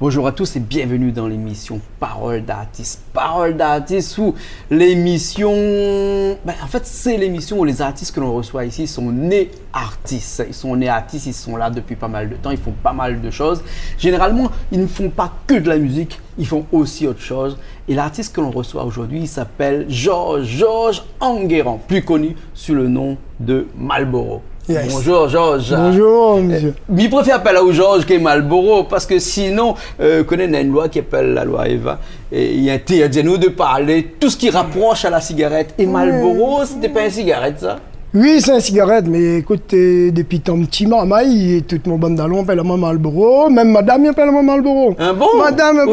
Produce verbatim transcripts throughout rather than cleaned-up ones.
Bonjour à tous et bienvenue dans l'émission Parole d'artiste. Parole d'artiste, ou l'émission, ben, en fait, c'est l'émission où les artistes que l'on reçoit ici sont nés artistes. Ils sont nés artistes, ils sont là depuis pas mal de temps, ils font pas mal de choses. Généralement, ils ne font pas que de la musique, ils font aussi autre chose. Et l'artiste que l'on reçoit aujourd'hui, il s'appelle Georges, Georges Enguerrand, plus connu sous le nom de Malboro. Yes. Bonjour, Georges. Bonjour, monsieur. Euh, mi préfèr apèl aou Georges ke Malboro, parske sinon, euh, koné, néna in loi ki apèl la loi Eva, é i intèrdi anou de parl tout sak i raprosh a la sigarèt. É Malboro, sété pa in sigarèt, sa ? Oui, sé in sigarèt, mé ékout, euh, dopi tan ti marmay, tout mon bann dalon i apèl amoin Malboro, mèm madam i apèl amoin Malboro. Ah bon ? Madam i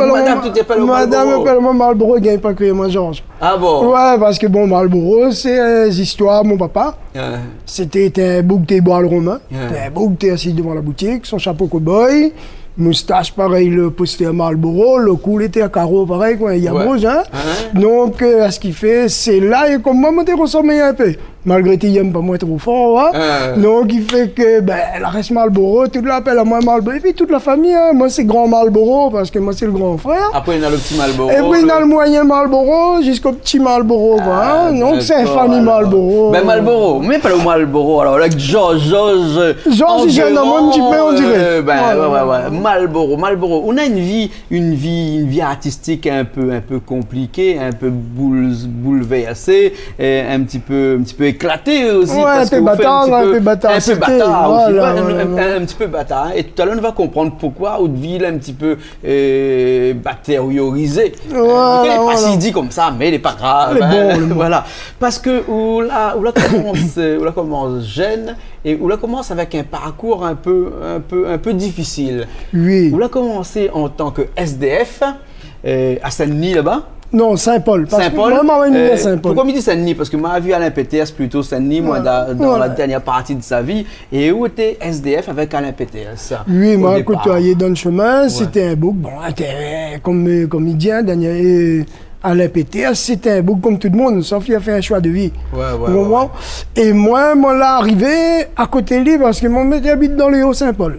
apèl amoin Malboro, i gingn pa kriyé amoin Georges. Ah bon ? Ouais, parske bon, Malboro, sé, euh, zistoir mon papa. Ah. Sété, té in boug té boir lo rom, in. Ah. Té in boug té asiz dovan la boutik, son shapo koboy, moustash parèy lo postèr Marlboro, lo kou lété a karo parèy, koi, i a bouz, in. Ah. Donk, euh, sak i fé, sé la, é kom moin, moin té rosanm in pé. Malgré ti yèm pa moin tro for, in. Ah. Donk, i fé ke, ben, la rès Malboro, tout la apèl amoin Malboro. Épi tout la fami, in. Moin, sé gran Malboro, parske moin, sé lo gran frèr. Apré, néna lo ti Malboro, épi néna lo moiyin Malboro, ziska ti Malboro, koi, in. Ah, dakor, alor. Donk, sé in fami Malboro. Ben, Malboro, mé pa lo Malboro, alor, la, Georges, Georges, euh, Georges, i gèn amoin in ti pé, on diré. Euh, ben, ouais, ouais, ouais. Malboro, Malboro. Ou na in vi, in vi, in vi artistik in pé, in pé konpliké, in pé boul-, boulvèrsé, é in ti pé, in ti pé éklaté osi, ouais, parske ou fé in ti pé, in pé batar, in pé batar osi, voilà, ouais, in, in, in ti pé batar, in. É talèr, nou va konprann poukoi out vi lé in ti pé, euh, batériorizé. Voilà, voilà. Lé pa si di konmsa, mé lé pa grav, in. Lé bon, lé bon. Voilà. Parske ou la, ou la komans, ou la komans jenn, é ou la komans avèk in parkour in pé, in pé, in pé difisil. Oui. Ou la komans an tan ke S D F, euh, a Sin-Dni laba ? Non, Sin-Pol. Parske Sin-Pol. Moin, moin, moin, euh, Sin-Pol. Poukoi mi di Sin-Dni ? Parske moin la vi Alain Peters plito Sin-Dni, moin, dan, dan la dèrnièr parti de sa vi. É ou lété S D F avèk Alain Peters, o dépar. Oui, moin la kotoiyé dan lo shomin, sété in boug, bon, té, kom, kom i di, in, Daniel, euh, Alain Peters, sété in boug kom tout demoun, sof li la fé in shoi de vi. Ouais, ouais, ouais. Ou konpran ? É moin, moin la arivé a koté li, parske moin, mi té abit dan lo O Sin-Pol.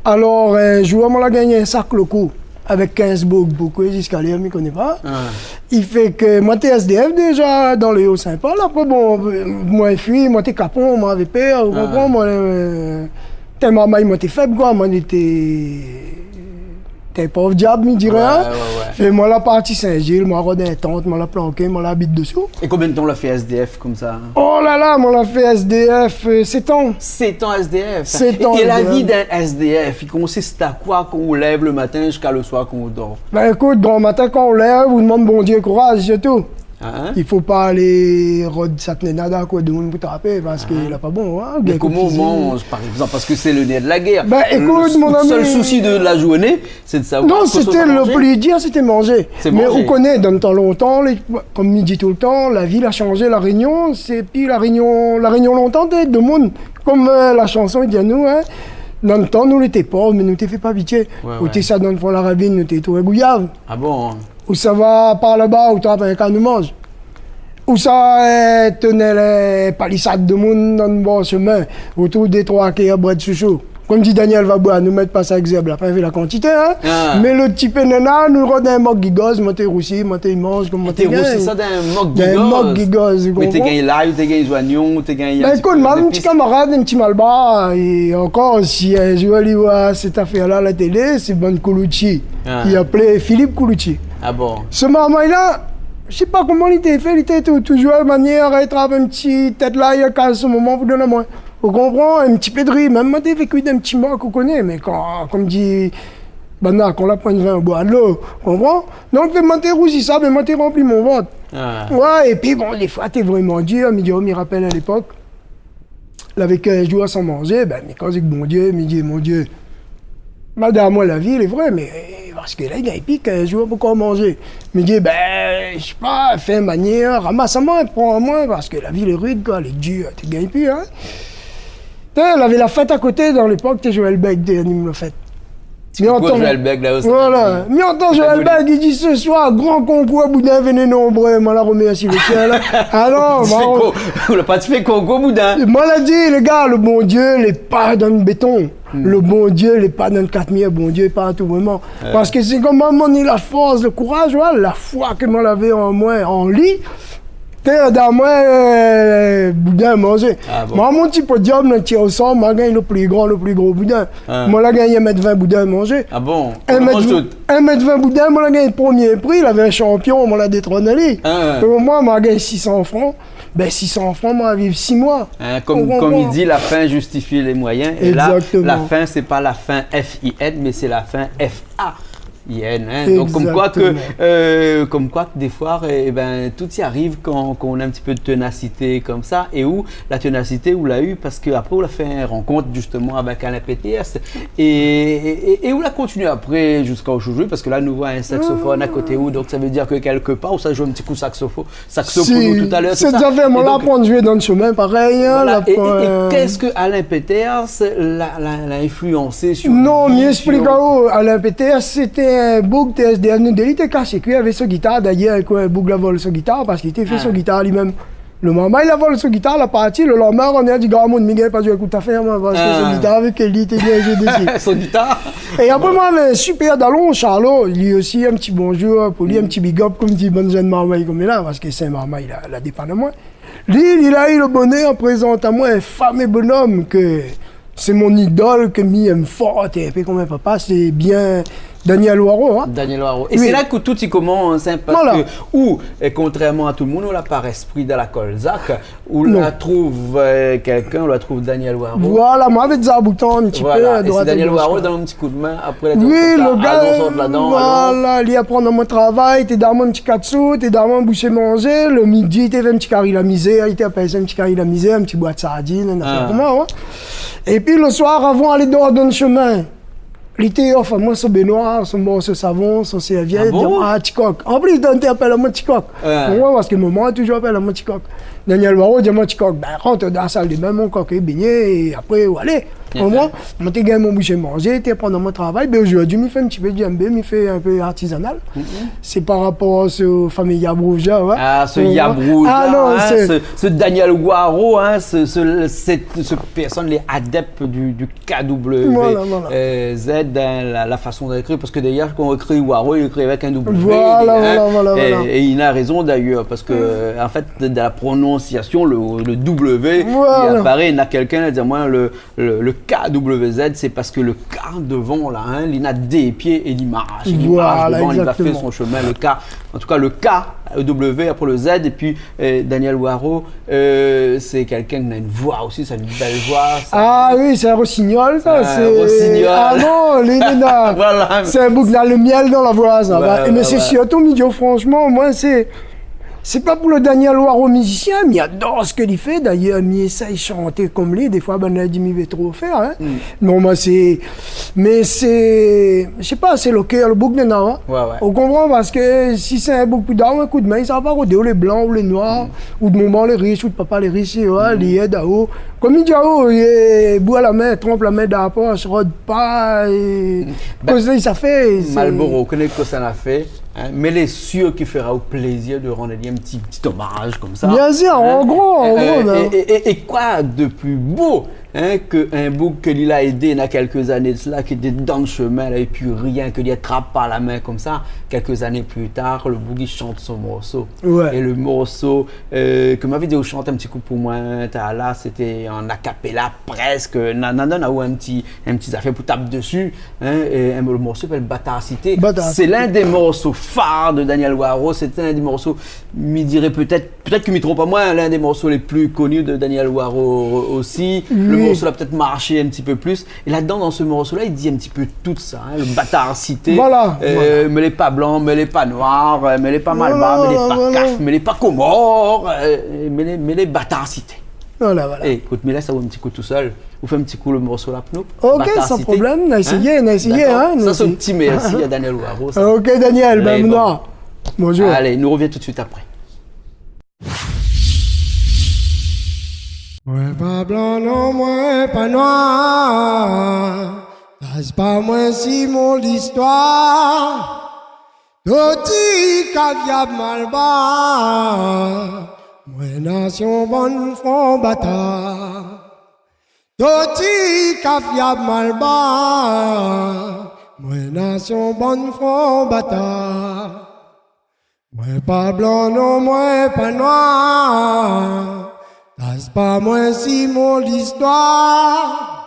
Alor, in zour, moin la gingn in sak lo kou. Avèk kinz boug, poukoi, ziska lèr, mi koné pa. Ah. I fé ke moin té S D F déza dan lo O Sin-Pol. Apré, bon, moin fui, moin té kapon, moin lavé pèr, ou konpran, moin, euh, té marmay, moin té fèb, koi, moin té, té pov diab, mi diré, in. Ouais, ouais, ouais. Fé moin la parti Sin-Zil, moin la rod in tant, moin la planké, moin la abit désou. É konbien d'tan ou la fé S D F konmsa ? Oh la la, moin la fé S D F, euh, sèt an. Sèt an S D F. Sèt an S D F. É, é la vi d'in S D F, i konsist a koi kan ou lèv lo matin ziska lo soir kan ou dor ? Ben, ékout, gran matin, kan ou lèv, ou demann Bondié kouraz, sé tou. Hein ? I fo pa alé rod sat néna dan la kour demoun pou trapé, parske la pa bon, hein. Mé koman ou manz, par égzanp ? Parske sé lo nèr de la guèr. Ben, ékout, mon ami, lo sèl sousi de la zourné, sé de savoir kosa ou sa manzé. Non, sété lo pli dir, sété manzé. Sé manzé. Mé ou koné, dan lo tan lontan, lé, kom mi di toultan, la vi la shanzé, La Rényon, sé pi La Rényon, La Rényon lontan, té, demoun, kom, euh, la shanson i di anou, hein, dan lo tan, nou lété pov, mé nou té fé pa pitié. Ouais, ouais. Ou té sa dan fon la ravine, nou té trouv gouyav. Ah bon ? Ou sava par laba, ou trap in kanou manz. Ou sa, euh, toné lé palisad demoun dan bor shomin, ou trouv dé troi kèr brèd shoushou. Kom di Daniel Vaboua, nou mèt pa sa èk zèrb la, pa vu la kantité, hein. Ah. Mé lo ti pé néna, nou rod in mok gigoz, moin té rousi, moin té manz, kom moin té gingn. Té rousi sa dan in mok gigoz. Dan in mok gigoz, ou konpran ? Mé té gingn lay, té gingn zoinyon, té gingn in ti pé zépis. Ben, ékout, moin, in ti kamarad, in ti malbar, é ankor, si in zour li voi sèt afèr-la a la télé, sé bann Kouloutchi. Ah. I apèl Philippe Kouloutchi. Ah bon ? Sé marmay-la, mi sé pa koman li té fé, li té tou-, touzour manièr, i trap in ti tèt lay, i kaz son momon pou donn amoin. Ou konpran ? In ti pé dri, mèm moin té fé kui in ti mok, ou koné, mé kan, kom di, banna, kan la poin vin, boi dolo, ou konpran ? Donk, moin té rousi sa, mé moin té ranpli mon vant. Ah. Ouais, épi bon, défoi, té vréman dir, mi di, oh, mi rapèl a lépok, lavé kinz zour san manzé, ben, mi koz èk Bondié, mi di, Bondié, madam, moin, la vi lé vré, mé parske la, i gingn pi kinz zour pou kor manzé. Mi di, ben, mi sé pa, fé in manièr, ramas amoin, pran amoin, parske la vi lé rid, koi, lé dir, té gingn pi, hein. Té, lavé la fèt a koté, dan lépok, té Joël Bègue té anim la fèt. Ti koukou Joël Bègue, la, osi. Voilà. Mi antan Joël Bègue, li di, ce soir, grand concours boudin, venez nombreux. Moin la romèrsi lo sièl. Ah non, ou la pa ti fé konkour boudin. Moin la di, lé gars, lo Bondié lé pa dan lo béton. Lo Bondié lé pa dan lo kat mir, Bondié lé partou, vréman. Parske sé koman moin la ni la fors, lo kouraz, voilà, la foi ke moin lavé an moin, an li. Té, dan moin, euh, boudin manzé. Ah bon ? Moin, mon ti podium, lo tir o sor, moin la gingn lo pli gran, lo pli gro boudin. Moin la gingn in mèt vin boudin manzé. Ah bon ? In mèt vin boudin, moin la gingn promié pri, lavé in shanpion, moin la détrone ali. É moin, moin la gingn sis san fran. Bin, sis san fran, moin la viv sis moi. Hein, comme, comme il dit, la fin justifie les moyens. Et là, la fin, c'est pas la fin F I N, mais c'est la fin F A I N, hein. Donk, konm koi ke, euh, konm koi ke défoi, é bin, tout i ariv kan, kan ou na in ti pé de ténasité konmsa. É ou, la ténasité, ou la u parske apré, ou la fé in rankont, justeman, avèk Alain Peters. É, é, é, é ou la kontinié apré, ziska zordi, parske la, nou voi in saxophone a koté ou, donk sa i vé dir ke kèlkepar, ou sa zoué in ti kou saxophone, saxo pou nou talèr, sé sa. Sé sa, moin la aprann zoué dan lo shomin, parèy, hein. É, é, é kosa ke Alain Peters la, la, la influansé sur ou ? Non, mi ésplik aou, Alain Peters, sété in boug té S D F nou dé, li té kasé kui avèk son gitar, dayèr, koi, boug la vol son gitar, parske li té fé son gitar li mèm. Lo marmay la vol son gitar, la parti, lo landmin, ou la di, gramoun, mi gingn pa zoué, ékout, afèr, moin, parske son gitar avèk li té bien zoué dési. Son gitar ? É apré, moin, avèk super dalon, Charlot, li osi, in ti bonzour pou li, in ti big up, konm di bann zèn marmay konm li la, parske sé in marmay, la, la dépann amoin. Li, li la u lo bonèr prézant amoin in famé bonom ke sé mon idol, ke mi èm for, té in pé konm in papa, sé bien Danyèl Waro, hein. Danyèl Waro. É sé la ke tout i komans, hein, parske ou, é kontrèrman a tout lo moun, ou la pa rès pri dan la kolzak, ou la trouv, euh, kèlkin, ou la trouv Danyèl Waro. Voilà, moin lavé dé zaboutan in ti pé a droit, a gosh, koi. Voilà, é sé Danyèl Waro i donn in ti koudmin, apré la di, lo gars, alon, sort ladan, alon. Voilà, li aprann amoin travay, té done amoin in ti kat sou, té done amoin bousé manzé, lo midi, té fé in ti kari la mizèr, li té apèl sa in ti kari la mizèr, in ti boit sardine, in afèr konmsa, ouais. Épi lo soir, avan alé dor dan lo shomin, li té ofèr amoin son binoir, son morso savon, son sèrvièt, ah bon ? Li di, ah, Tikok. An plis, li té apèl amoin Tikok. Ouais. Moin, parske momon la touzour apèl amoin Tikok. Danyèl Waro di amoin, Tikok, bin, rant dan la sal de bin, mon kok, é bingné, é apré, ou alé. Moin, moin té gingn mon bousé manzé, té aprann amoin travay. Bin, zordi, mi fé in ti pé djembé, mi fé in pé artizanal. Sé par rapor a se fami Yab Rouz la, ouais. Ah, se Yab Rouz la, hein, se, se Danyèl Waro, hein, se, se, se pèrsone, lé adèp du, du K W Z, hein, la, la fason d'ékrir, parske dayèr, kan i ékri Waro, i ékri avèk in W, hein. Voilà, voilà, voilà. É, é li na rézon dayèr, parske, an fèt, dan la prononsiasion, le, le W, li aparé, na kèlkin la di amoin, le, le, le K W Z, sé parske le K dovan, la, hein, li na dé pié é li marsh, li marsh dovan, li va fé son shomin, le K. An tou ka, le K, le W, apré le Z, épi, euh, Danyèl Waro, euh, sé kèlkin ki na in voi osi, sa, in bèl voi, sa. Ah oui, sé in rosignol, sa, sé in rosignol. Ah non, li, li na, sé in boug na lo mièl dan la voi, sa. Ouais, ouais, mé sé sirtou, mi di aou fransman, moin, sé, sé pa pou le Danyèl Waro mizisien, mi ador sak li fé. Dayèr, mi éséy shanté konm li. Défoi, banna i di mi vé tro fèr, hein. Non, moin, sé, mé sé, mi sé pa, sé lo kèr, lo boug néna, hein. Ouais, ouais. Ou konpran, parske si sé in boug pou done aou in koudmin, sa va pa rodé, ou lé blan, ou lé noir, ou de momon lé rish, ou de papa lé rish, ouais, li èd aou. Konm mi di aou, é, boi la min, tranp la min dan la posh, rod pa, é, kosa sa fé, sé Malboro, ou koné kosa la fé, hein, mé lé sir ki fera aou plézir de rann ali in ti, ti omaz konmsa. Bien sir, an gro, an gro, é, é, é koi de pli bo, hein, ke in boug ke li la édé na kèlk zané de sela, ki té dan lo shomin la, épi rienk li atrap par la min konmsa, kèlk zané pli tar, lo boug i shant son morso. Ouais. É lo morso, euh, ke ma vi di, ou shant in ti kou pou moin, talèr la, sété an a cappella, prèsk, na, na, na, na, ou in ti, in ti zafèr pou tap dési, hein, é, é lo morso i apèl Batar Sité. Batar Sité. Sé l'un des morceaux phares de Danyèl Waro, sé l'un des morceaux, mi diré pétèt, pétèt ke mi tronp pa moin, l'un des morceaux les plus connus de Danyèl Waro osi. Oui. Lo morso la pétèt marshé in ti pé plis. É ladan, dan se morso la, li di in ti pé tout sa, hein, lo Batar Sité. Voilà, euh, voilà. Mé lé pa blan, mé lé pa noir, euh, mé lé pa malbar, mé lé pa kaf, mé lé pa komor, euh, mé lé, mé lé Batar Sité. Voilà, voilà. É, ékout, mi lès aou in ti kou tousèl. Ou fé in ti kou lo morso la pou nou. Batar Sité. OK, san problèm. Na éséyé, na éséyé, hein. Dakor. Sa sé in ti mèrsi a Danyèl Waro, sa. OK, Danyèl, bin, bonjour. Alé, nou rovien tout de suit apré. Moin pa blan, non, moin pa noir. Taz pa moin si mon listoir, toti kaviab malbar, moin nasion bann fran batar. Toti kaviab malbar, moin nasion bann fran batar. Moin pa blan, non, moin pa noir. Taz pa moin si mon listoir.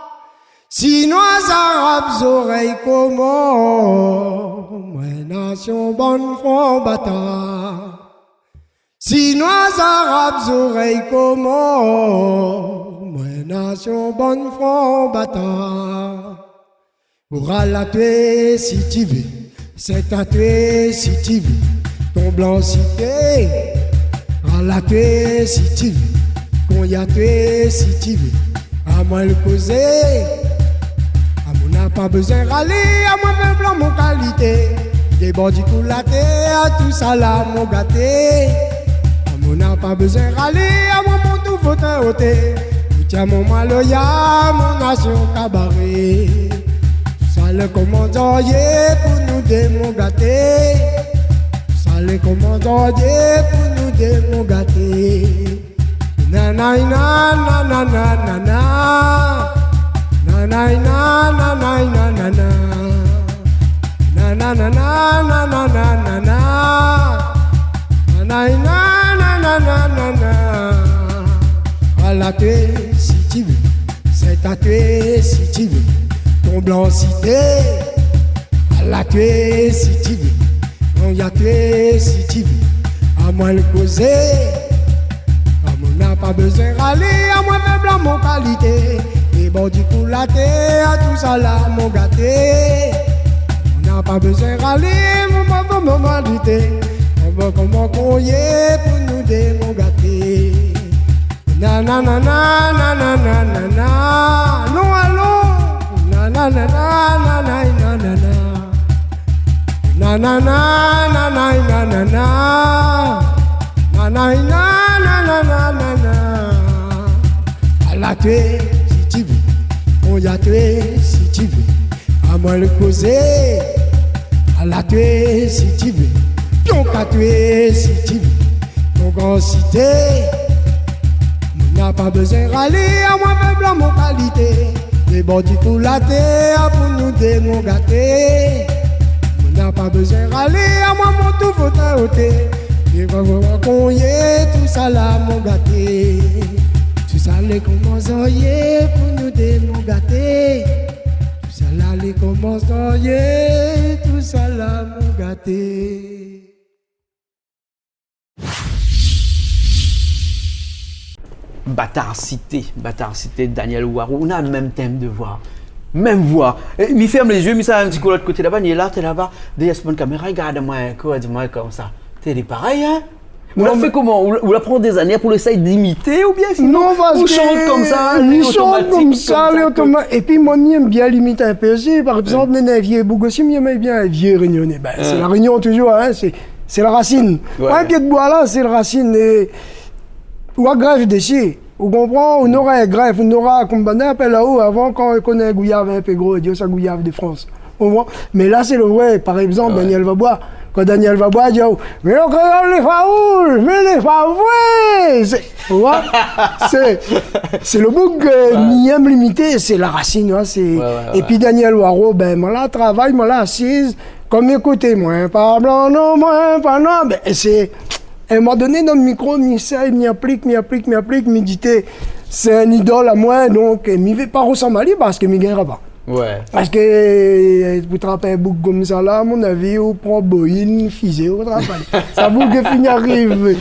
Sinoi, zarab, zorèy komor, moin nasion bann fran batar. Sinoi, zarab, zorèy komor, moin nasion bann fran batar. Pou Ralatoué si ti vé, Sint-Atoué si ti vé, Ton Blan Sité, Ralatoué si ti vé, Konyatoué si ti vé, amoin lé kozé. Amoin na pa bezoin ralé, amoin fé blan mon kalité. Dé bor di kou la tèr, tousala mon gaté. Amoin na pa bezoin ralé, amoin mon tou fotèy oté. Ou tienbo mon maloya, mon nasion kabaré. Tousala lé koman zorèy pou nou dé mon gaté. Tousala lé koman zorèy pou nou dé mon gaté. Nanay, nanana, nanana. Nanay, nanana, nanana. Nanana, nanana, nanana. Nanay, nanana, nanana. Ralatoué si ti vé, Sint-Atoué si ti vé, Ton Blan Sité. Ralatoué si ti vé, Konyatoué si ti vé, amoin lé kozé. Amoin na pa bezoin ralé, amoin fé blan mon kalité. Dé bor di kou la tèr, tousala mon gaté. Amoin na pa bezoin ralé, mon, mon, mon, mon kalité. Koman, koman konyé pou nou dé mon gaté. Nanana, nanana, nanana. Alon, alon. Nanana, nanana, nanana. Nanana, nanana, nanana. Nanana, nanana, nanana. Ralatoué si ti vé, Konyatoué si ti vé, amoin lé kozé. Ralatoué si ti vé, Konyatoué si ti vé, Ton Blan Sité. Amoin na pa bezoin ralé, amoin fé blan mon kalité. Dé bor di kou la tèr, pou nou dé mon gaté. Amoin na pa bezoin ralé, amoin mon tou fotèy oté. Dé bor di kou la tèr, tousala mon gaté. Tousala lé koman zorèy pou nou dé mon gaté. Tousala lé koman zorèy, tousala mon gaté. Batar Sité, Batar Sité, Daniel Waro, ou na mèm tinb de voi. Mèm voi. É mi fèrm lé zié, mi sa in ti kou lot koté laba, ni lé la, té laba, dèrièr bann kaméra, i gard amoin, koi, di amoin konmsa. Té lé parèy, in ? Ou la fé koman ? Ou la, ou la pran dé zané pou éséy d'imité oubien sinon ou shant konmsa, lé otomatik, lé otomatik. Non, parske mi shant konmsa, lé otoma-, épi moin, mi èm bien limit in pé osi. Par égzanp, néna in vié boug osi, mi èm bien in vié rényoné. Bin, sé La Rényon touzour, in, sé, sé la rasine. Ouais. In pié d'boi la, sé la rasine. É ou agrèf dési. Ou konpran ? Ou nora in grèf, ou nora, konm banna i apèl aou, avan, kan i koné in gouyav in pé gro, i di sa gouyav de Frans. Ou konpran ? Mé la, sé le vré. Par égzanp, Daniel Vaboi. Kan Daniel Vaboi i di aou, mé lo kréol lé faoul, mé lé pa vré. Sé, ou voi ? Sé, sé le boug, euh, mi èm limité, sé la rasine, in, sé. Ouais, ouais, ouais. Épi Daniel Waro, bin, moin la travay, moin la asiz, konm ékout, moin pa blan, non, moin pa noir, bin, sé, a in moman doné, dan le mikro, mi éséy, mi aplik, mi aplik, mi aplik, mi di, té, sé in idol amoin, donk, mi vé pa rosanm ali parske mi gingn pa. Ouais. Parske, euh, pou trap in boug konmsa la, a mon avi, ou pran Boeing, fizé, ou trap ali. Sa boug i fini arivé.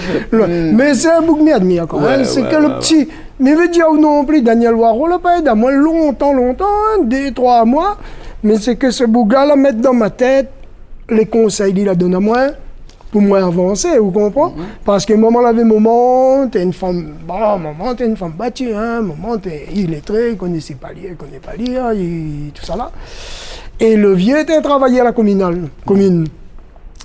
Mé sé in boug mi admir kan mèm. Ouais, sé ke le pti, mi vé dir aou non pli, Daniel Waro la pa èd amoin lontan, lontan, in, dé, troi moi. Mé sé ke se boug la la mèt dan mon tèt lé konsèy li la donn amoin pou moin avansé, ou konpran ? Parske momon lavé momon, té in fanm, bon, momon té in fanm bati, in, momon té ilétré, i koné pa lir, i koné pa lir, é tousala. É le vié té travayèr la kominal, komine.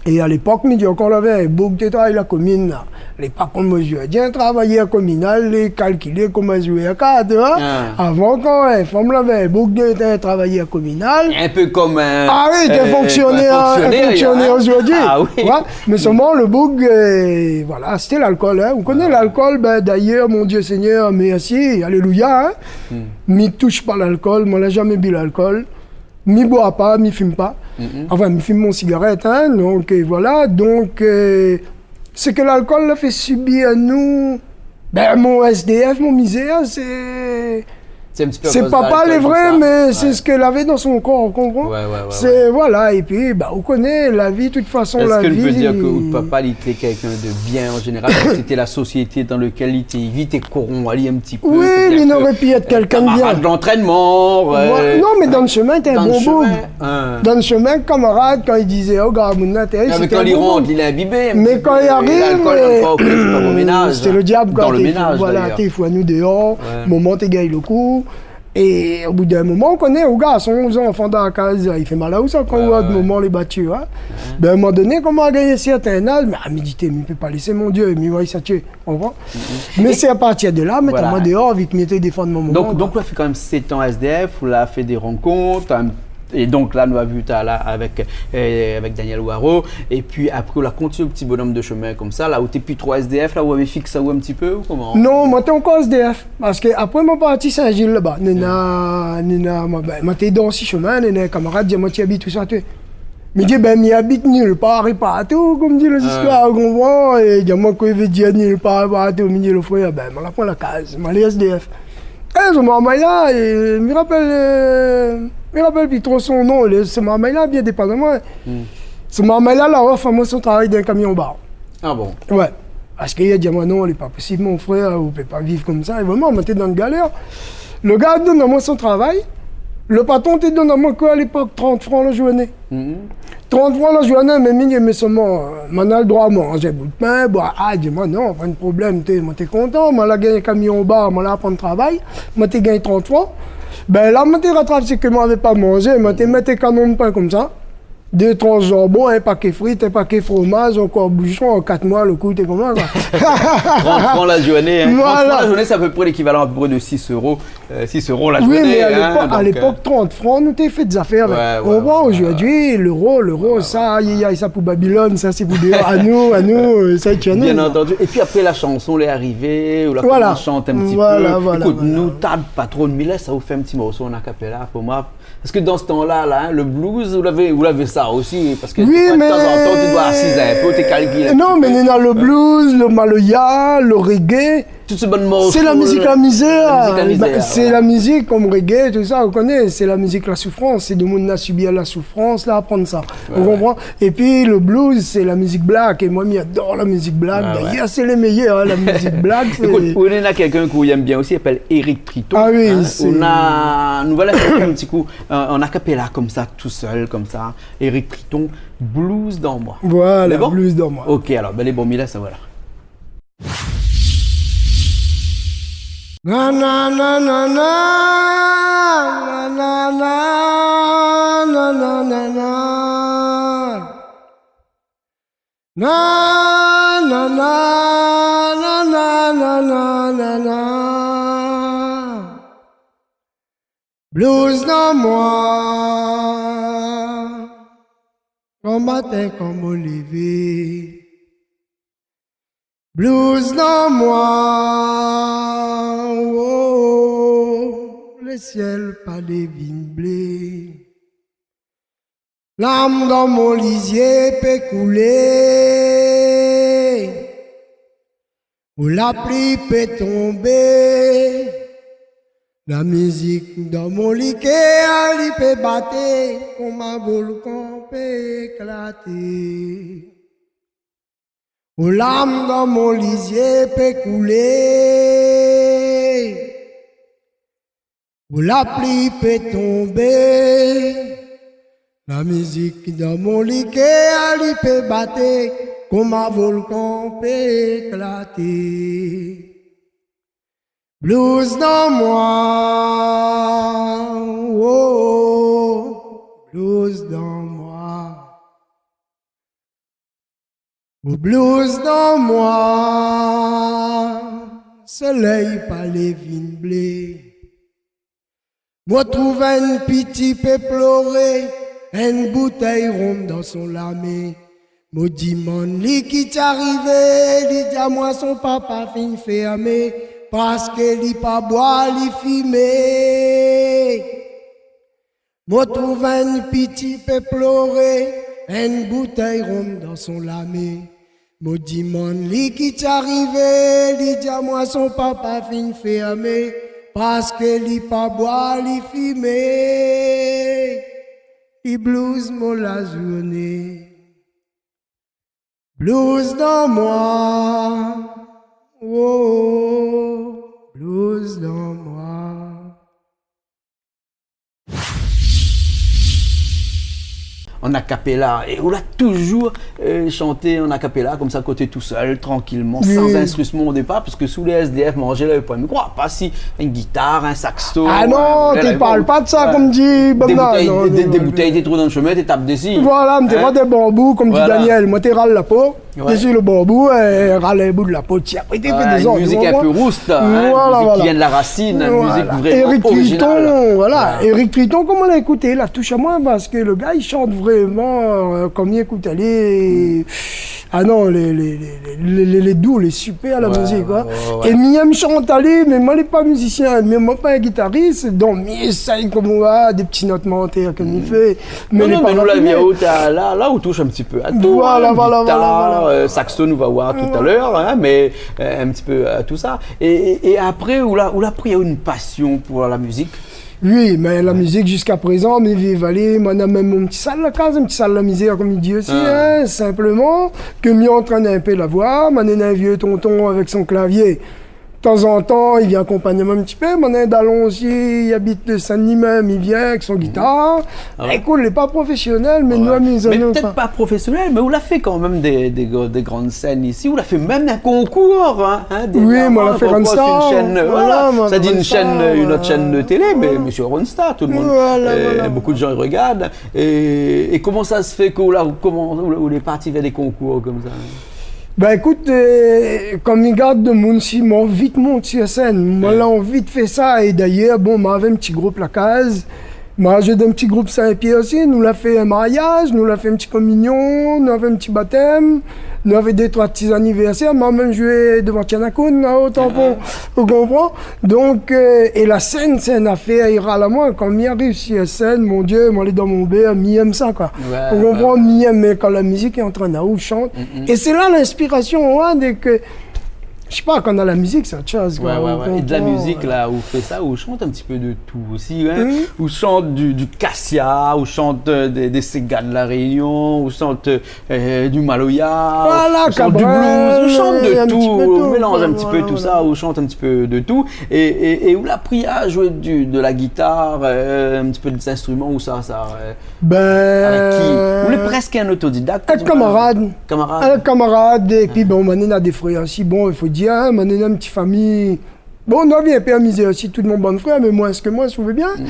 É a lépok, mi di aou, kan lavé in boug té travay la komine la, lé pa konm zordi, in travayèr kominal lé kalkilé konm in zouèr kart, in. Ah. Avan, kan in fanm lavé in boug, té in travayèr kominal. In pé konm in, ah oui, té in, euh, fonksionèr, in fonksionèr, in fonksionèr, in, zordi. Ah oui. Ouais, mé solman le boug, euh, voilà, sété lalkol, in. Ou koné lalkol, bin, dayèr, mon Dié Ségnèr, mèrsi, alélouya, in. Hmm. Mi toush pa lalkol, moin la zamé bu lalkol. Mi boi pa, mi fim pa. Mhm. Anfin, mi fim mon sigarèt, in, donk, euh, voilà. Donk, euh, sak lalkol la fé sibir anou, bin, mon S D F, mon mizèr, sé, sé in ti pé akoz lalkol, konmsa. Sé pa, pa lé vré, mé sé sak lavé dan son kor, ou konpran ? Ouais, ouais, ouais. Sé, voilà, épi, ba, ou koné, la vi, tout fason, la vi. Èske ou pé dir ke out papa, li té kèlkin de bien an zénéral, ke sété la sosiété dan lakèl li té, li té koronp ali in ti pé, sétadir ke, euh, kamarad lantrènman, euh, non, mé dan le shomin, té in bon boug. Dan le shomin, in. Dan le shomin, kamarad, kan li dizé, oh, gard, moun la, té, sété in bon boug. Mé kan li rant, li lé inbibé in ti pé. Mé kan li ariv, lalkol, euh, pa oké, sé pa bon ménaz, sété le diab, koi. Dan le ménaz, dayèr. Té fou anou déor, momon té gingn le kou. É o bout d'in moman, ou koné, ou garson, ou zanfan dan la kaz, i fé mal aou sa, kan ou oi momon lé bati, in. Ouais. Bin, a in moman doné, kan moin la gingn in sèrtin az, mé, ah, mi di, té, mi pé pa lésé, mon Dié, mi voi sa tié, ou konpran ? Mhm. Mé sé a partir de la, mintnan, moin déor, vi ke mi té défann mon momon, koi. Donk, donk, ou la fé kan mèm sèt an S D F, ou la fé dé rankont, in, é donk la, nou la vi talèr avèk, euh, avèk Danyèl Waro, épi apré, ou la kontinié out ti bonom de shomin konmsa, la, ou té pi tro S D F, la, ou lavé fiks aou in ti pé, ou koman ? Non, moin té ankor S D F. Parske apré, moin la parti Sin-Zil laba. Néna, néna, moin, bin, moin té dor si shomin, néna in kamarad di amoin, ti abit ousa, toi ? Mi di, bin, mi abit nil par é partou, konm di lézistoir, ou konpran ? É di amoin, kosa i vé dir nil par é partou ? Mi di, lo frèr, bin, moin la pran la kaz, moin lé S D F. É, se marmay la, é, mi rapèl, euh, mi rapèl pi tro son non, lé, se marmay la, bien dépann amoin. Hmm. Se marmay la, la ofèr amoin son travay dan in kamion bar. Ah bon ? Ouais. Parske li la di amoin, non, lé pa posib, mon frèr, ou pé pa viv konmsa. É vréman, moin té dan galèr. Le gars la donn amoin son travay. Le patron té donn amoin koi a lépok ? Trant fran la zourné. Mhm. Trant fran la zourné, mé mi di, mé solman, euh, moin na le droi manz in bout pin, boir, ah, di amoin, non, pa de problèm, té, moin té kontan, moin la gingn kamion bar, moin la pran travay, moin té gingn trant fran. Bin la, moin té ratrap sak moin lavé pa manzé, moin té mèt in kanon de pin konmsa. Dé transh zanbon, in paké frit, in paké fromaz, ankor boushon, an kat moi, le kou té konmsa, koi. Trant fran la zourné, in. Voilà. Trant fran la zourné, sé a pé pré lékivalan a pé pré de sis euro. Euh, sis euro la zourné, in, donk, euh. Oui, mé a lépok, a lépok, trant fran, nou té fé dé zafèr avèk. Ouais, ouais, ouais. Ou konpran, zordi, léro, léro, sa, ay, ay, ay, sa pou Babilone, sa sé pou déor, anou, anou, euh, sa i tienn anou. Bien antandi. Épi apré, la shanson lé arivé, ou la komans shant in ti pé. Voilà, voilà, voilà. Ékout, nou tard pa tro, mi lès aou fé in ti morso an a cappella pou moin. Parske dan se tan-la, la, in, le blues, ou lavé, ou lavé sa osi, parske, oui, mé tanzantan, ou doi asiz in pé, ou té kalkil in ti pé. Non, mé néna le blues, le maloya, le reggae. Tout sé bann morso, sé la mizik la mizèr. La mizik la mizèr, voilà. Bin, sé la mizik konm reggae, tousa, ou koné, sé la mizik la soufrans, sé demoun la sibi la soufrans, la aprann sa. Ouais, ouais. Ou konpran ? Épi le blues, sé la mizik black, é moin, mi ador la mizik black. Ah ouais. Dayèr, sé lé méyèr, in, la mizik black, sé... Ékout, ou néna kèlkin ke ou yèm bien osi, i apèl Eric Triton, in. Ah oui, sé... Ou na, nou va la fé in ti kou, euh, an a cappella, konmsa, tousèl, konmsa. Eric Triton, Blues dan moin. Voilà, Blues dan moin. Lé bon ? Ok, alor, bin, lé bon, mi lès sa, voilà. Na, na, na, na. Na, na, na, na, na. Na, na, na, na, na. Blues dan moin, gran matin kan moin lévé. Blues dan moin, oh, oh, le sièl pa devine blé. Larm dan mon lizié pé koulé, ou la pli pé tonbé. La mizik dan mon likèr, li pé baté, konm in volkan pé éklaté. Ou larm dan mon lizié pé koulé, ou la pli pé tonbé. La mizik dan mon likèr, li pé baté, konm in volkan pé éklaté. Blues dan moin, oh, oh, blues dan moin. Blues dan moi, solèy pa lé vin blé. Mo trouv in piti pé ploré, in boutèy rom dan son lamé. Mo dimann li ki ti arivé, li di amoin son papa fine fèrmé, parské li pa boir, li fimé. Mo trouv in piti pé ploré, in boutèy rom dan son lamé. Mo dimann li ki ti arivé, li di amoin son papa fine fèrmé, parské li pa boir, li fimé. Li blues mo lazourné. Blues dan moi, oh, blues dan moi. En a cappella, é ou la toujour, euh, shanté en a cappella, konmsa, koté tousèl, trankilman, san instriman o dépar, parské sou lé S D F, manzé la, poin, mi kroi pa si in gitar, in saxo, in, voilà, bon. Ah non, té parl pa de sa, konm di Bob, dé boutèy, non, dé, dé boutèy té trouv dan le shemin, té tap dési. Voilà, mi té ral dé banbou, konm di Daniel, moin té ral la po. Ouais. Dési le banbou, euh, ral in bout la po, ti, apré té fé dé zord, in mizik in pé roust, in, in mizik ki vien de la rasine, in mizik vréman orijinal. Voilà. Éric Triton, voilà. Éric Triton, koman la ékouté, la toush amoin, parské le gars, li shant vréman, euh, konm mi ékout ali, ah non, lé, lé dou, lé sipèr, la mizik, koi. Ouais, ouais, ouais. É mi yèm shant ali, mé moin lé pa mizisien, mé moin pa in gitaris, donk mi éséy konm moin, dé ti not mantèr ke mi fé. Non, non, mé nou la vi aou, la, la ou toush in ti pé a tout, in, gitar, euh, saxo, nou va voir talèr, in, mé, euh, in ti pé a tout sa. É, é, é apré, ou la, ou la pri in pasion pou la mizik ? Oui, mé la mizik, ziska prézan, mi viv ali, moin néna mèm mon ti sal la kaz, in ti sal la mizèr, konm i di osi, in, sinpleman, ke mi antrèn in pé la voi, moin néna in vié tonton avèk son klavié. Tanzantan, li vien akonpagn amoin in ti pé. Moin néna in dalon osi, li abit Sin-Dni mèm, li vien avèk son gitar. Ah ouais. Ékout, lé pa profésionèl, mé nou la miz anou, pétèt pa profésionèl, mé ou la fé kanmèm dé, dé gr-, dé gran sèn isi. Ou la fé mèm in konkour, in, in, dèrnièrman, in konkour su in shèn, euh, voilà, sa di in shèn, euh, in ot shèn de télé, mé Monsieur Ronsta, tout le monde, euh, beaucoup de gens i regard. É, é koman sa se fé ke ou la, koman, ou la, ou lé parti vèr dé konkour konmsa ? Ben, ékout, euh, kan mi gard demoun, si moin la anvi mont si sèn, moin la anvi fé sa, é dayèr, bon, moin lavé in ti group la kaz, moin la zoué dan in ti group Sin-Pièr osi, nou la fé in mariaz, nou la fé in ti kominion, nou la fé in ti batèm, nou la fé dé, troi ti zanivèrsèr, moin la mèm zoué dovan Tianakoun, la, o Tanpon, ou konpran ? Donk, euh, é la sèn, sé in afèr i ral amoin. Kan mi ariv si sèn, mon Dié, moin lé dan mon bèr, mi yèm sa, koi. Ouais, ouais, ouais. Ou konpran, mi yèm, mé kan la mizik lé antrèn aou shant. Mm, mm. É sé la linspirasion, in, dé ke, mi sé pa, kan na la mizik, sé ot shoz, koi, ou konpran, voilà. Ouais, ouais, ouais. É de la mizik, la, ou fé sa, ou shant in ti pé de tout osi, in. Mm. Ou shant du, du kasia, ou shant, euh, dé, dé séga de La Rényon, ou shant, euh, euh, du maloya, voilà, ou shant du blues, ou shant de tout, in ti pé tout, ou mélanz in ti pé tout sa, voilà, ou shant in ti pé de tout. É, é, é ou la pri a zoué du, de la gitar, euh, in ti pé dé zinstriman, ou sa, sa, euh, avèk ki ? Ou lé prèsk in otodidak, avèk kamarad. Kamarad. Avèk kamarad, épi bon, moin néna dé frèr osi, bon, i fo dir, in, moin néna in ti fami. Bon, nou la vi in pé an mizèr osi, tout mon bann frèr, mé moin, sak moin, si ou vé bien. Mm.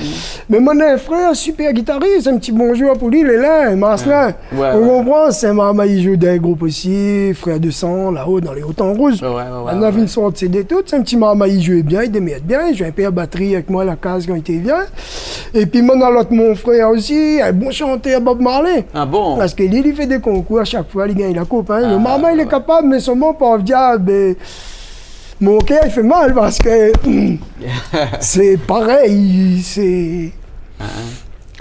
Mé moin néna in frèr, sipèr gitaris, in ti bonzour pou li, lé la, Marcelin. Ouais, ouais. Ou konpran, sé in marmay i zoué dan in group osi, Frères de Sang, la-o, dan lé Hauts-Temps Rouges. Ouais, ouais, ouais, ouais. Nou la vni sort CD tout, sé in ti marmay i zoué bien, i démèrd bien, i zoué in pé batri avèk moin la kaz kan li té vien. Épi moin néna lot mon frèr osi, in bon shantèr, Bob Marley. Ah bon ? Parske li, li fé dé konkour, a shak foi, li gingn la koup, in. Ah, ouais. Le marmay, lé kapab, mé solman, pov diab, é, mon kèr i fé mal parske, sé parèy, sé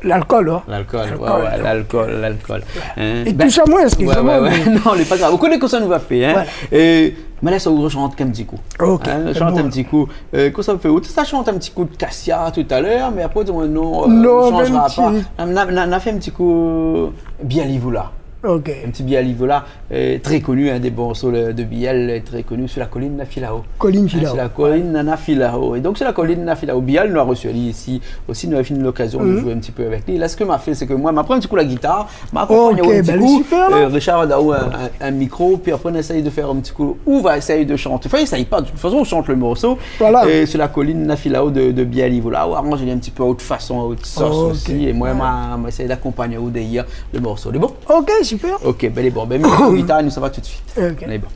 lalkol, in. Lalkol, ouais, ouais, lalkol, lalkol. In, é ben, toush amoin, eskiz amoin, ouais, ouais. Non, lé pa grav. Ou koné kosa nou va fé, in. Voilà. Euh, mé la, sa ou reshant in ti kou. Ok, in, shant in ti kou. Euh, kosa ou fé ? Ou té sa shant in ti kou de kasia talèr, mé apré, ou di, non, euh, non, nou shanzra pa. Na, na, na fé in ti kou Biel i voula. Ok. In ti Biel i voula, euh, trè koni, in, dé morso de, de Biel, euh, trè koni, Sur la colline Nafilao. Colline Filao. Hein, Sur la colline Nafilao. É donk, Sur la colline Nafilao, Biel nou la resi ali isi osi, nou la fine lokazion de zoué in ti pé avèk li. La, sak ma fé, sé ke moin, ma pran in ti kou la gitar, ma akonpagn aou in ti kou. Ok, ben, super, alor. Euh, Richard va done aou in, in, in mikro, pi apré, nou éséy de fé in ti kou, ou va éséy de shanté. Anfin, éséy pa, de tout fason, ou shant le morso. Voilà. Euh, Sur la colline Nafilao de, de Biel i voula, ou aranz ali in ti pé a out fason, a out sos osi. Ok. É moin, ma, ma éséy akonpagn aou dèrièr le morso. Lé bon ? Ok, Super. Ok, ben, lé bon. Ben, mi gitar, nou sava tout de suite. Ok. Lé bon.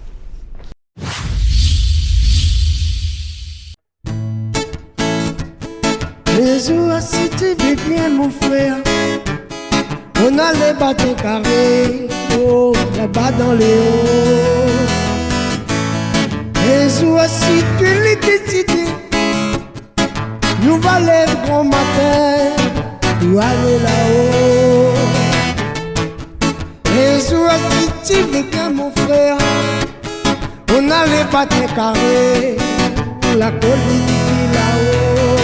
Un jour, si tu veux bien, mon frère, on allait battre un carré, oh, là-bas dans les hauts. Un jour, si tu le décides, nous va lève grand matin pour aller là-haut. Un jour, si tu veux bien, mon frère, on allait battre un carré, la colline ici là-haut.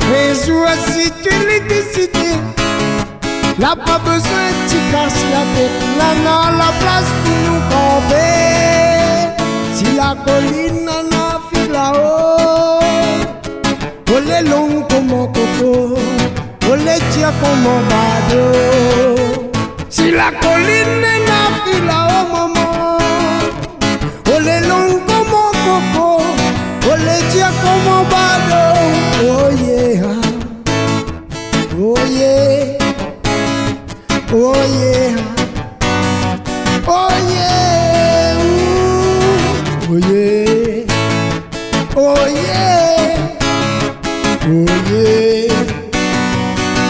Un jour, si tu le décides, là pas besoin tu casses la tête, là non, la place pour nous camper. Si la colline en a fui là-haut, oh lé long comme un coco, oh lé dir comme un bado. Si la colline en a fui là-haut, maman, oh lé long comme un coco, oh lé dir comme un bado. Oh yeah, oh yeah, oh yeah, oh yeah, ouh, oh yeah. Oh yeah, oh yeah,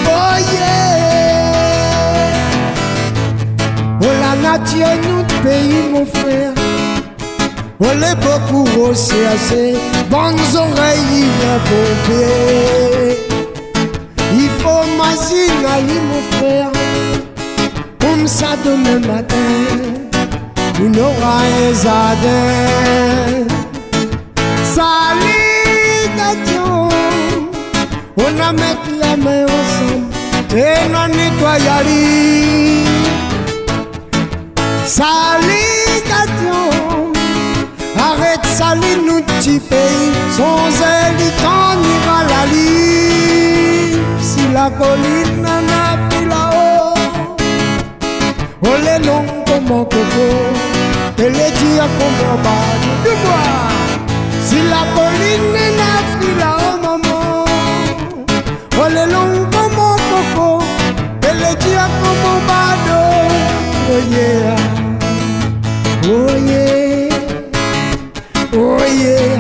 oh yeah. Oh la natir, nout péi, mon frèr. Oh lé bokou, oh sé asé. Bann zorèy i vien ponpé. I fo mazine ali, mon frèr. Konmsa domin matin, nou nora in zardin. Sali Gadion, nou na mèt la min ansanm é nou na nétoy ali. Sali Gadion, arèt sali nout ti péi, sonzé li kan i ral ali. Si la kolinn néna fui lao, oh lé long konm in koko, é lé dir konm in bado. Diboi. Si la kolinn néna fui lao, momon, oh lé long konm in koko, é lé dir konm in bado. Oh yeah, oh yeah, oh yeah,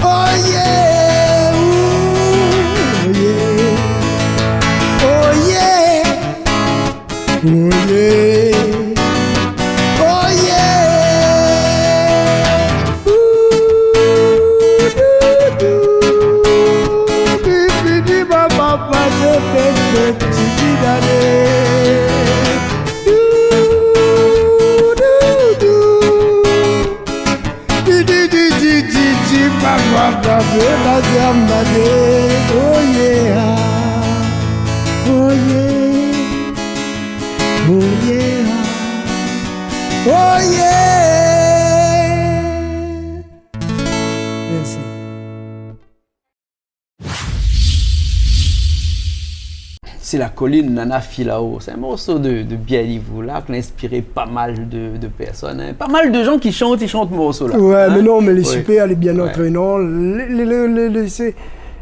oh yeah, ouh, oh yeah, oh yeah. Oh yeah. Oh yeah. Ouh, dou, dou. Bibidi ba ba ba, dé, dé, dé, ti, ti, dadé. Dou, dou, dou. Di, di, di, di, di, di, ba, ba, ba, bé, ba, di, am, ba, dé. Oh yeah. Oh yeah. Oh yeah. Oh yeah. Merci. Si la kolinn néna fui lao. C'est un morceau de, de Biel Yves Oulak, qui a inspiré pas mal de, de personnes, hein. Pas mal de gens qui chantent, ils chantent ce morceau-là, hein. Ouais, mais non, mais les super, les bien entraînants, les, les, les, les, les, c'est,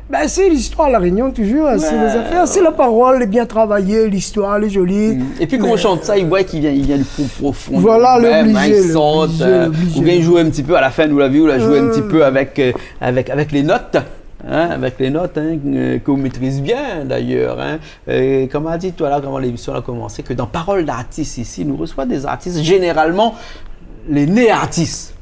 ben, c'est l'histoire de La Réunion, toujours, hein, c'est les affaires, c'est la parole, lé bien travaillé, l'histoire, lé joli. Mm. Et puis, quand on chante ça, il voit qu'il vient, il vient du fond profond de lui-même, hein, il sent, euh, ou bien il joue un petit peu à la fin, nous l'a vu, ou la joue un petit peu avec, euh, avec, avec les notes. Hein, avec les notes, hein, euh, que vous maîtrisez bien, d'ailleurs, hein. Euh, comme on a dit tout à l'heure, quand l'émission a commencé, que dans Parole d'artiste ici, nous reçoit des artistes, généralement, les nés artistes.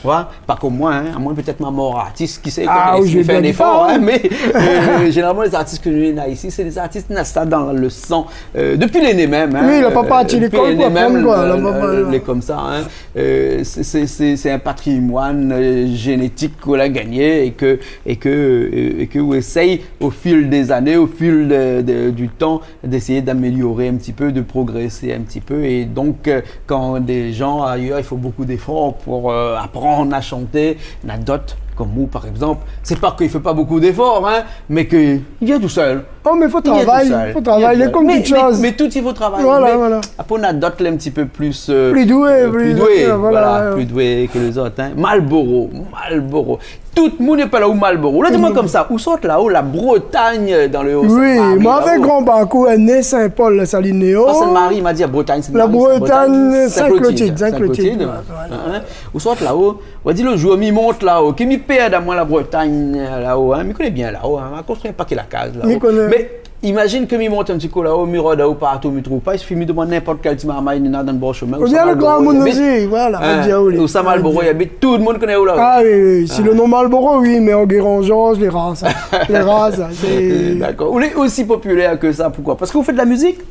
Voilà, pas comme moi, hein. Moi, peut-être ma mort artiste, qui sait, ah, oui, je vais faire un effort, hein, mais, euh, généralement, les artistes que nous avons ici, c'est des artistes nés dans le sang, euh, depuis les nés même, hein. Oui, il a pas parti l'école, quoi, même, quoi, euh, là, les comme ça, hein. Euh, c'est, c'est, c'est, c'est un patrimoine, euh, génétique qu'on a gagné et que, et que, euh, et que on essaye au fil des années, au fil de, de, du temps, d'essayer d'améliorer un petit peu, de progresser un petit peu. Et donc, euh, quand des gens ailleurs, il faut beaucoup d'efforts pour, euh, apprendre à chanter, néna d'ot, comme vous, par exemple, c'est pas qu'il fait pas beaucoup d'efforts, hein, mais que il vient tout seul. Oh, mais faut travailler, faut travailler, comme toute chose. Mais, mais, mais tout, il faut travailler. Voilà, voilà. Après, néna d'ot, lé un petit peu plus, euh, plus doué, euh, plus doué, voilà, plus doué que les autres, hein. Malboro, Malboro. Tout moun i apèl aou Malboro. Ou la di amoin konmsa, ou sort laò, la Bretagne, dan le Haut-Sainte-Marie, laò. Oui, moin la fé gran parkour, né Saint-Paul, la Saline-Léo. Pa Sainte-Marie, ma di la Bretagne, Sainte-Marie, Sainte-Clotilde, Sainte-Clotilde, voilà. Hein, hein. Ou sort laò, ou di le zour mi mont laò, ke mi pèrd amoin la Bretagne, laò, hein. Mi koné bien laò, hein. Ma konstrui in paké la kaz laò. Mi koné. Mé imazine ke mi mont in ti kou laò, mi rod aou partou, mi trouv pa, i sifi mi demann ninport kèl ti marmay néna dan le bor shomin, oubien le gramoun osi, voilà, hein, ou sa Malboro i abit, tout le moun i koné aou laò. Ah oui, oui, si le non Malboro, oui, mé an Guérand-Georges, lé rar sa. Lé rar sa, sé... Dakor. Ou lé osi popilèr ke sa, poukosa ? Parske ou fé de la mizik ?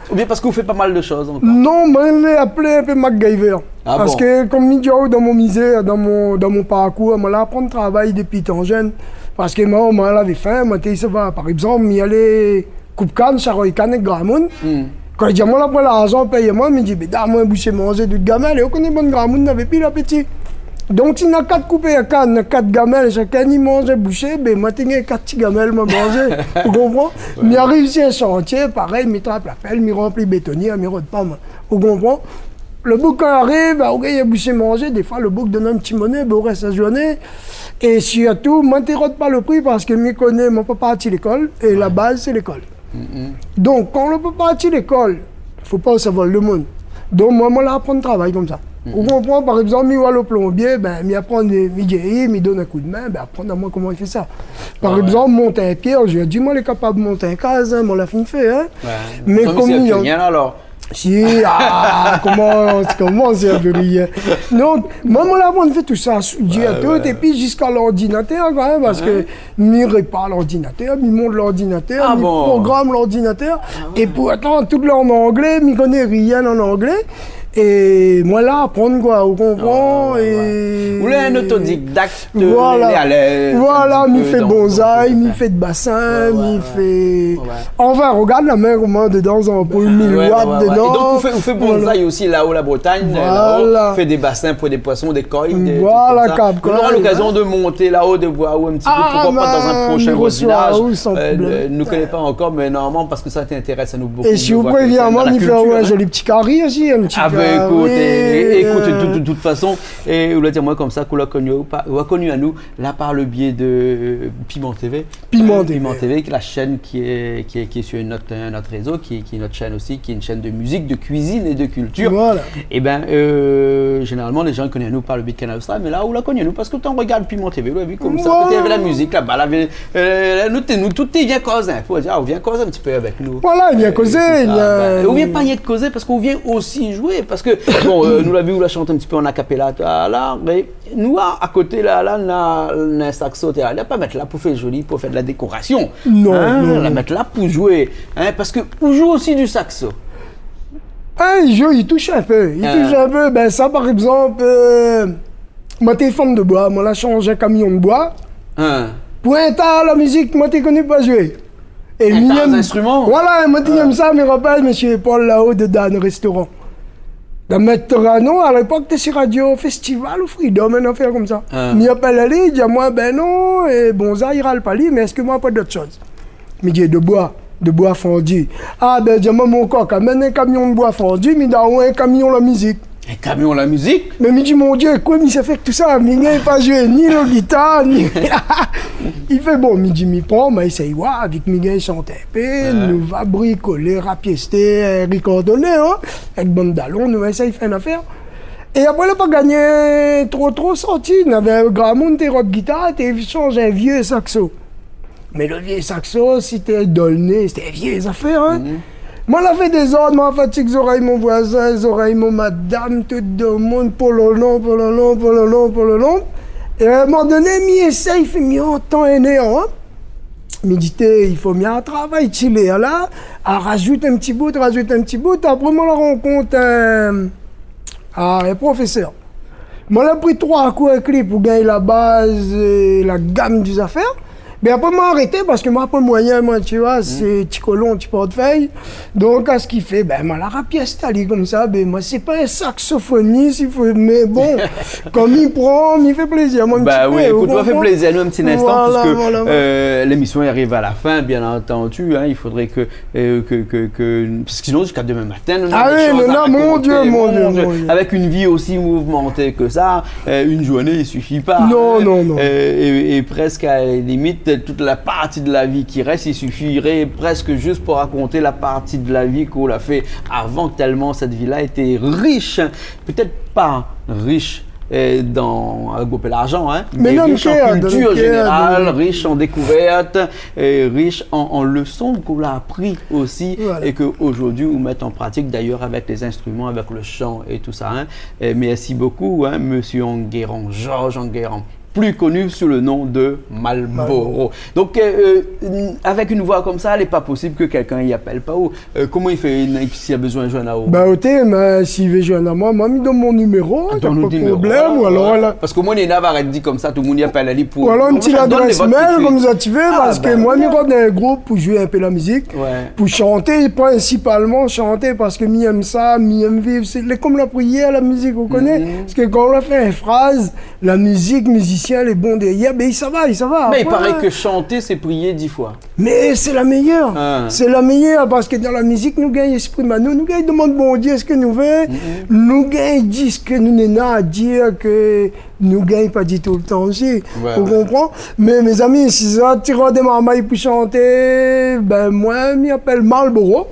Oubien parske ou fé pa mal de shoz ankor ? Non, moin lé apèl in pé MacGyver. Ah bon ? Parske, konm mi di aou, dan mon mizèr, dan mon, dan mon parkour, moin la aprann travay dopi tan jenn. Parske moin, moin lavé fin, moin té, sa va, par égzanp, mi alé koup kann, saroy kann èk gramoun. Hmm. Kan li di amoin la poin larzan, pèy amoin, mi di, bé, done amoin in boushé manzé, dé gamèl. É ou koné bann gramoun navé pi lapéti. Donk, si na kat koupèr kann, na kat gamèl, shakinn i manz in boushé, bé, moin té gingn kat ti gamèl, moin manzé. Ou konpran ? Ouais. Mi ariv si in shantié, parèy, mi trap la pèl, mi ranpli bétonièr, mi rod pa, moin. Ou konpran ? Le boug kan ariv, ba, ou gingn in boushé manzé, défoi le boug i donn in ti moné, bé, ou rès la zourné. É sirtou, moin té rod pa le pri parske mi koné, moin la pa parti lékol, é la baz sé lékol. Mm, mm. Donk, kan ou la pa parti lékol, fo pa ou sa vol le moun. Donk, moin, moin la aprann travay konmsa. Mm, mm. Ou konpran, par égzanp, mi oi le plonbié, bin, mi aprann, mi di, mi donn in koudmin, bin, aprann amoin koman i fé sa. Par égzanp, mont in pièr, zordi moin lé kapab mont in kaz, hein, moin la fine fé, hein. Ouais. Mé konm mi sé pionnié, alor. Si, ah, koman, koman sé in pé rien. Donk, moin, moin la aprann fé tousa, soudé tout, épi ziska lordinatèr, kan mèm, parske mi répar lordinatèr, mi mont lordinatèr, mi program lordinatèr. Ah bon ? Ah ouais. É pourtan, tout lé an anglé, mi koné rien an anglé. É moin la aprann, koi, ou konpran, é... Ou lé in otodidak. Voilà. Voilà, mi fé bonzay, mi fé de basin, mi fé... Anfin, rogard la min koman dedan, sa anpoul mil watt dedan. É donk, ou fé, ou fé bonzay osi laò, la Bretagne, laò, fé dé basin pou dé poison, dé koy, dé trik konmsa. Voilà, kap-koy. Nou nora lokazion de mont laò, de voir aou in ti pé, poukoi pa dan in proshin voizinaz. Ah, bin, mi resoi aou san problèm. Nou koné pa ankor, mé normalman, parske sa i intérès anou bokou. É si ou prévien amoin, mi fé aou in zoli ti kari osi, in ti kari. Ah bin, ékout, é, é, ékout, de tout, de tout fason, é ou la di amoin konmsa, ke ou la koni, ou la koni anou, la par le biais de, euh, Piment TV. Piment TV. Euh, Piment TV, ki lé la shèn ki lé, ki lé, ki lé sur nout, euh, nout rézo, ki, ki lé nout shèn osi, ki lé in shèn de mizik, de kuizine é de kiltir. Voilà. É bin, euh, zénéralman, lé jan i koné anou par le biais de Kanal Austral, mé la, ou la koni anou parske ou té rogard Piment TV, ou la vi konmsa, pétèt lavé la mizik laba, lavé, euh, nou té, nou tout té vien koz, hein, pou dir, ah, ou vien koz in ti pé avèk nou. Voilà, vien kozé, euh, sé sa, bin, ou vien pa rienk kozé, parske ou vien osi zoué, parske, bon, euh, nou la vi, ou la shant in ti pé an a cappella, la, mé nou, a, a koté la, la, na, na in saxo, té, la pa mèt la pou fé zoli, pou fé de la dékorasion. Non, non, non. La mèt la pou zoué, hein, parske ou zoué osi du saxo. Ah, i zoué, i toush in pé, i toush in pé. Bin, sa, par égzanp, euh, moin té fann de boi, moin la shanj in kamion de boi. Hein. Pou in ta la mizik, moin té koné pa zoué. É in ta zinstriman. Voilà, moin té yèm sa, mi rapèl, mésyé Paul laò, de Dan Restaurant. Dan Mèt Ranon, a lépok, té si Radio Festival ou Freedom, in afèr konmsa. Ah. Mi apèl ali, li di amoin, bin non, é bonzay i ral pa li, mé èske moin la pa dot shoz ? Mi di, de boi, de boi fondu. Ah, bin, di amoin, mon kok, amenn in kamion de boi fondu, mi done aou in kamion la mizik. In kamion la mizik ? Mé mi di, mon Dié, kosa mi sa fé èk tousa ? Mi gingn pa zoué ni la gitar, ni... I fé, bon, mi di, mi pran, ma éséy oir, avèk mi gingn shant in pé, nou va brikolé, rapiésté, euh, rikordoné, hein, avèk bann dalon, nou éséy fé in afèr. É apré, la pa gingn tro, tro sorti. Navé in gramoun té rod gitar, té shanj in vié saxo. Mé le vié saxo, si té dolné, sété vié zafèr, hein. Mhm. Moin la fé dézord, moin la fatig zorèy mon voizin, zorèy mon madam, tout domoun, pololon, pololon, pololon, pololon. É a in moman doné, mi éséy, fé mi antann in èr, hein. Mi di, té, i fo mi travay, ti lé la, a razout in ti bout, razout in ti bout. Apré, moin la rankont in, a, in profésèr. Moin la pri troi kour èk li pou gingn la baz, euh, la gam di zafèr. Bin apré, moin la arété parske moin la poin moiyin, moin, ti voi, sé ti kolon, ti portfèy. Donk, a sak i fé, bin, moin la rap piès tali konmsa, bin, moin sé pa in saksofonis, i fo, mé bon, kom i pran, i fé plézir amoin in ti pé, ou konpran ? Bin oui, ékout, nou fé plézir anou in ti linstan, voilà, parske, voilà, voilà, euh, lémision i ariv a la fin, bien entendu, hein, i fodré ke, euh, ke, ke, ke, parske sinon, ziska demin matin, nou néna dé shoz a rakonté, mon Dieu, mon Dieu, mon Dieu. Avèk in vi osi mouvemanté ke sa, euh, in zourné i sufi pa, hein. Non, non, non. Euh, é, é prèsk a la limit, tout la parti de la vi ki rès, i sifiré prèsk zis pou rakonté la parti de la vi k'ou la fé avan, tèlman sèt vi-la lété rish, pétèt pa rish, euh, dan, euh, group é larzan, hein, mé rish an kiltir zénéral, rish an dékouvèrt, euh, rish an, an léson k'ou la apri osi, voilà, é ke zordi ou mèt an pratik, dayèr avèk lé zinstriman, avèk le shan é tousa, hein. Euh, mèrsi bokou, hein, mésyé Enguerrand, Georges Enguerrand, pli koni sou le non de Malboro. Malboro. Donk, euh, euh, avèk in voi konmsa, lé pa posib ke kèlkin i apèl pa ou. Euh, koman i fé, si la bezoin zoinn aou ? Bin, oté, mé si i vé zoinn amoin, moin, mi donn mon niméro, na pwin problèm, ou alor la. Parske moin, néna va arèt di konmsa, tout moun i apèl ali pou, ou alor in ti ladrès mail, konmsa ti vé, parske moin, mi rant dan in group pou zoué in pé la mizik, pou shanté, prinsipalman shanté, parske mi èm sa, mi èm viv, sé, lé kom la priyèr, la mizik, ou koné, parske kan ou la fé in fraz, la mizik, mizisien, lé bon dèrièr, bin, i sava, i sava. Mé i paré ke shanté, sé priyé dis foi. Mé sé la méyèr. Ah. Sé la méyèr parske dan la mizik, nou gingn èksprim anou, nou gingn domann Bondié sak nou vé, nou gingn di sak nou néna a dir ke nou gingn pa di toultan osi. Ouais, ouais. Ou konpran ? Mé, mézami, si zot i tir dé marmay pou shanté, bin, moin, mi apèl Malboro.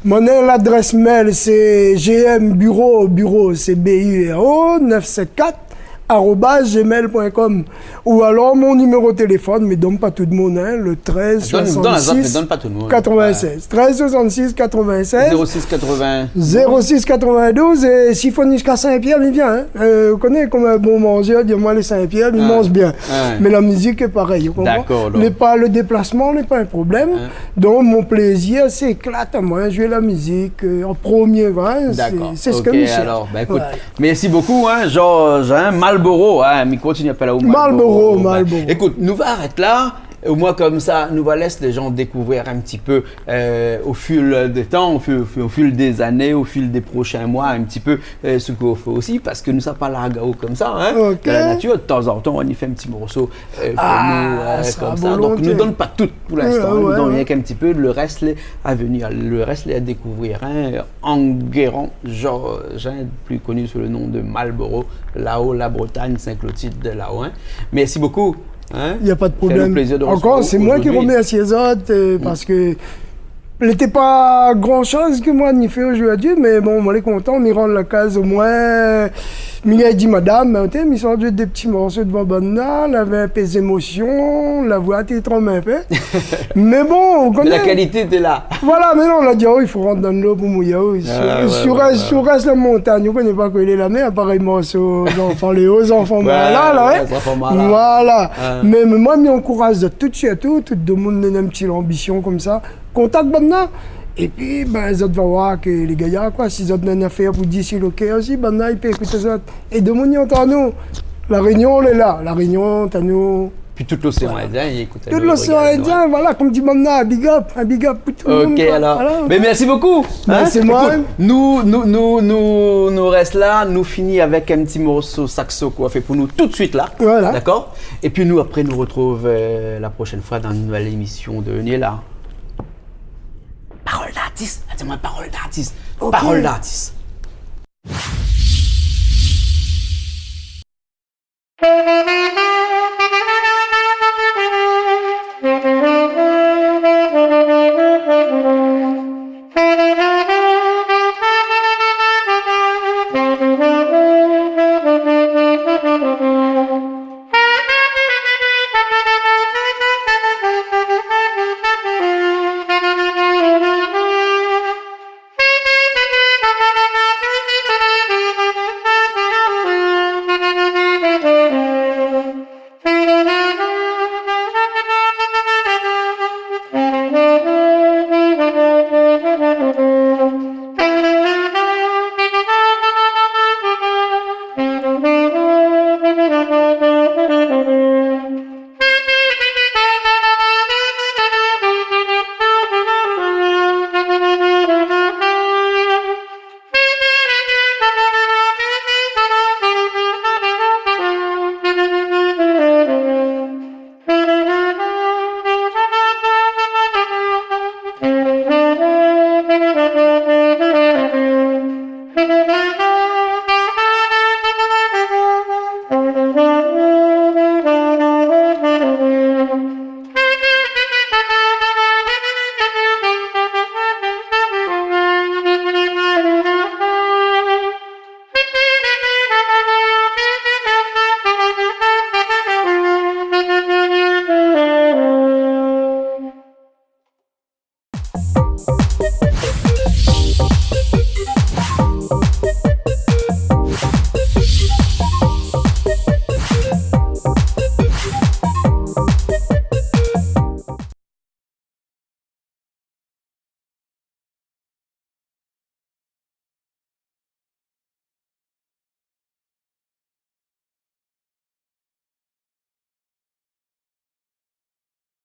Mon ladrès mail, sé G M Bureau, bureau, sé B U R O, neuf sept quatre, arobase gmail point com. Ou alor, mon niméro téléfone, mi donn pa tout moun, hein, le treize soixante-six quatre-vingt-seize. Donn, donn, donn pa tout moun. Ouais. Treize soixante-six quatre-vingt-seize. Zéro six quatre-vingts. Zéro six quatre-vingt-douze, é si fo ni ziska Sin-Pièr, mi vien, hein. Euh, ou koné, kom in bon manzèr, di amoin lé Sin-Pièr, mi manz bien. Ouais. Mé la mizik lé parèy, ou konpran ? Dakor, donk. Lé pa, le déplasman lé pa in problèm. Hein. Donk, mon plézir, sé éklat amoin, zoué la mizik, euh, an promié, voilà, sé, sé sak mi shèrsh. Dakor. Ok, alor, bin, ékout, mèrsi bokou, hein, Georges, hein, Malboro, hein, mi kontinié apèl aou Malboro. Malboro, bin, Malboro. Ékout, nou va arèt la. Omoin konmsa, nou va lès lé zan dékouvèr in ti pé, euh, o fil dé tan, o fil, o fil, o fil dé zané, o fil dé proshin moi, in ti pé, euh, sak ou fé osi, parske nou sa pa larg aou konmsa, hein, dan la natir, de tanzantan, ou i fé in ti morso, euh, pou nou, euh, konmsa. Ah, sa, volontié. Donk, nou donn pa tout pou linstan, hein, nou donn rienk in ti pé, le rès lé a vnir, le rès lé a dékouvèr, hein. Enguerrand Georges, hein, pli koni sou le non de Malboro, laho, la Bretagne, Sainte-Clotilde, laho, hein. Mèrsi bokou, hein. Na pwin problèm. Fé anou plézir de resevwar aou zordi. Ankor, sé moin ki romèrsi azot, euh, parske lété pa gran shoz ke moin la fé zordi, mé bon, moin lé kontan, mi rann la kaz omoin, mi la di madam, oté, mi sort dé ti morso dovan banna, lavé in pé zémosion, la voi té tranm in pé. Mé bon, ou koné. Mé la kalité té la. Voilà, mé non, la di, oh, i fo rant dan lo pou mouyé, oh, si, ah, ouais, si ou rès, si ou rès la montagn, ou koné pa kosa lé la mèr, parèy morso Zanfan Léo, Zanfan Mala, la, ouais, Zanfan Mala. Voilà. Ah. Mé, mé moin, mi ankouraz azot tout, sirtou, tout demoun néna in ti lanbision konmsa. Kontak banna. Épi, bin, zot va voir ke lé gayar, koi, si zot néna in afèr pou di si lo kèr osi, banna i pé ékout azot. É demoun i antann anou. La Rényon lé la. La Rényon, antann anou. Pi tout loséan Indien i ékout anou, i rogard anou, hein. Tout loséan Indien, voilà, kom di banna, big up, in big up pou tout demoun, koi. Ok, alor. Voilà. Bin, mèrsi bokou, hein. Bin, sé moin. Ékout, nou, nou, nou, nou, nou rès la, nou fini avèk in ti morso sakso k'ou la fé pou nou tout suit la. Voilà. Dakor ? Épi nou, apré, nou rotrouv, euh, la proshèn foi dan in nouvèl émision de Vni la. Parol d'artis. Atann, moin, parol d'artis. Ok. Parol d'artis.